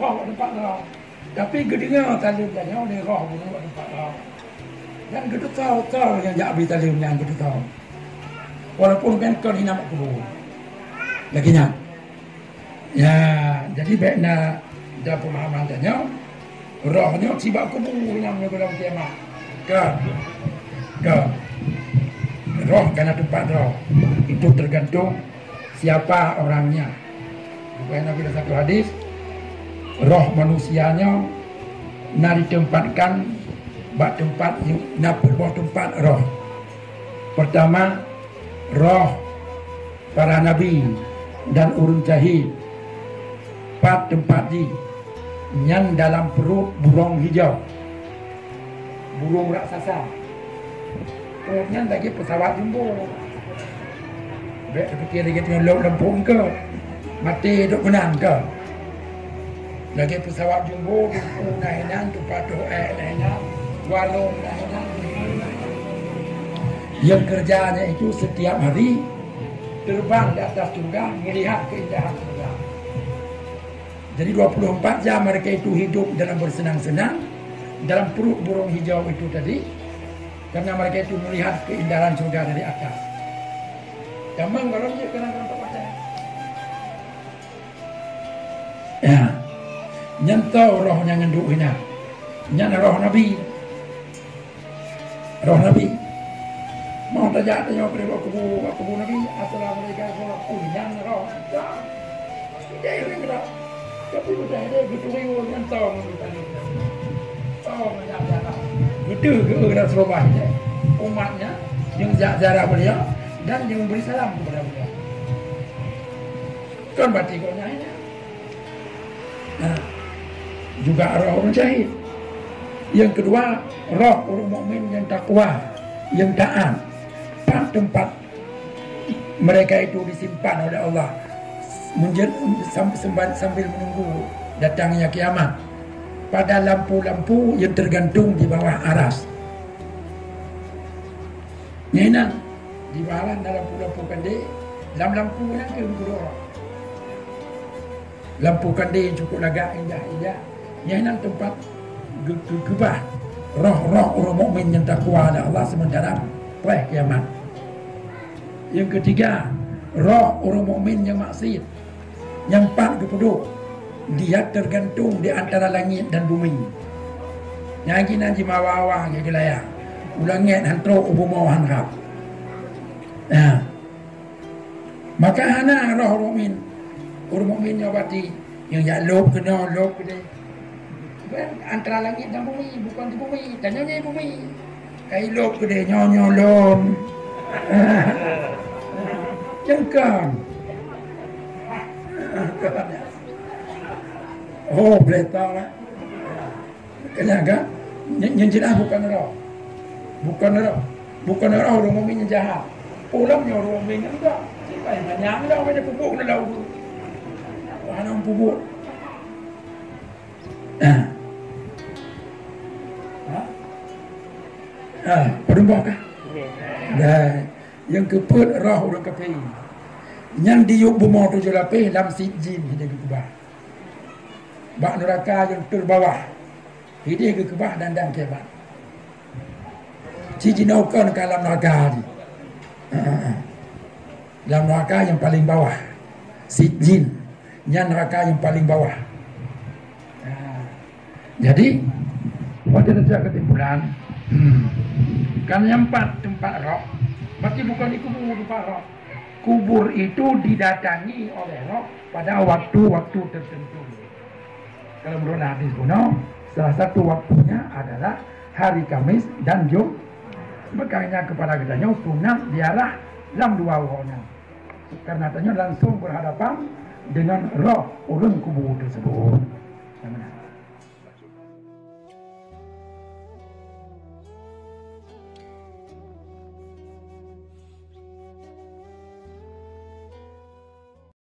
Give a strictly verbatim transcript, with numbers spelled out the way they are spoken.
Awak teumpat droe. Tapi geudeungoe saleuem tanyoe lé roh bunoe teumpat droe. Dan geututoe-toe nyang jak bri saleuem nyan geututoe. Walaupun kan kon hinan bak kubu. Lagèe nyan. Ya, jadi bèk na dan pemahaman tanyoe, roh nyoe sibak kubu nyang nyoe gohlom kiamat. Kon. Kon. Roh ka na teumpat roh. Itu tergantung siapa orangnya. Bukan Nabi dalam satu hadis, roh manusia nyoe na ditempatkan bak tempat, na peuet boh tempat roh. Pertama, roh para nabi dan ureuëng syahid. Pat tempat jih, nyan dalam perut burung hijau. Burung raksasa. Trok nyan lagèe pesawat jumbo. Bèk teupikir lagèe teungoh lom lam phon keu. Maté duek meunan keu. Lagèe pesawat jumbo, dumpeue na hinan, teupadoh èk na hinan, walong na hinan. Yang kerjanya itu setiap hari terbang di atas surga, melihat keindahan surga. Jadi dua puluh empat jam mereka itu hidup dalam bersenang-senang dalam perut burung hijau itu tadi, karena mereka itu melihat keindahan surga dari atas. Jamang kalau dia kena dalam tempat. Ya. Nyan tau roh nyang ngenduk hina. Nyan roh Nabi. Roh Nabi. Mau tajak tanyoe bak kubu, bak kubu Nabi, "Assalamualaikum warahmatullahi wabarakatuh." Nyan roh. Dah. Dah, dah, dah. Tapi udah ada betul nyan tong. Tong dah, dah, dah. Betul ke orang serubah je? Umatnya yang jak ziarah beliau dan yang beri salam kepada beliau. Kan berarti kau nyan. Nah, juga roh ureuëng syahid. Yang kedua, roh ureuëng mukmin yang takwa, yang taat. Pat tempat mereka itu disimpan oleh Allah menje-, sam-, semba-, sambil menunggu datangnya kiamat pada lampu-lampu yang tergantung di bawah aras. Nyan, di bawah na lampu-lampu kandé, lam lampu nyan keu geuduek. Lampu kandé cukup lagak indah-indah. Nyan nan tempat geu-, geu-, geubah roh-roh ureuëng mukmin nyang takwa lé Allah sementara preh kiamat. Yang ketiga, roh ureuëng mukmin nyang maksiat, nyang pat geupeuduek, dia tergantung di antara langit dan bumi. Nyang jinan jimawa-wa geulayang, u langét han trok, u bumoe han rab. Nah, Maka hana roh mukmin. Ureuëng mukmin nyoe bati nyang jak lôb keunoe, lôb keudeh. Kan antara langit dan bumi, bukan di bumi. Tanyoe nyoe bumi. Kai lôb keudeh, nyoe, nyoe lôn. Cengkang. Oh, boleh tahu lah. Keunyagaan, nyan, nyan jeulaih bukan roh. Bukan roh. Bukan roh ureuëng mukmin nyang jahat. Pulang nyoe ureuëng mukmin nyang enggak. Sipai manyang dah, banyak pupuk dalam ureuëng. Hana pupuk. Ah. Ha? Ah, peurumoh kah? Dah. Yang keupeuet roh ureuëng kafé. Nyang diyueb bumoe tujoh lapéh lam sijjin hideh geukeubah. Bak neuraka nyang teubawah. Hideh geukeubah dan, dan kiamat. Ci jinoe kon ka lam neuraka jih. Lam neuraka nyang paleng bawah. Sijjin. Nyan neuraka nyang paleng bawah. Nah, jadi, watèe teucok keusimpulan, hmm, kan nyang pat teumpat roh, berarti bukan di kubur teumpat roh. Kubur itu didatangi oleh roh pada waktu-waktu tertentu. Kalau menurut hadis kuno, salah satu waktunya adalah hari Kamis dan Jum-, makanya kepada geutanyoe sunat ziarah lam dua uroe nyan. Karena tanyoe langsung berhadapan dengan roh ureuëng kubu tersebut. Yang mana?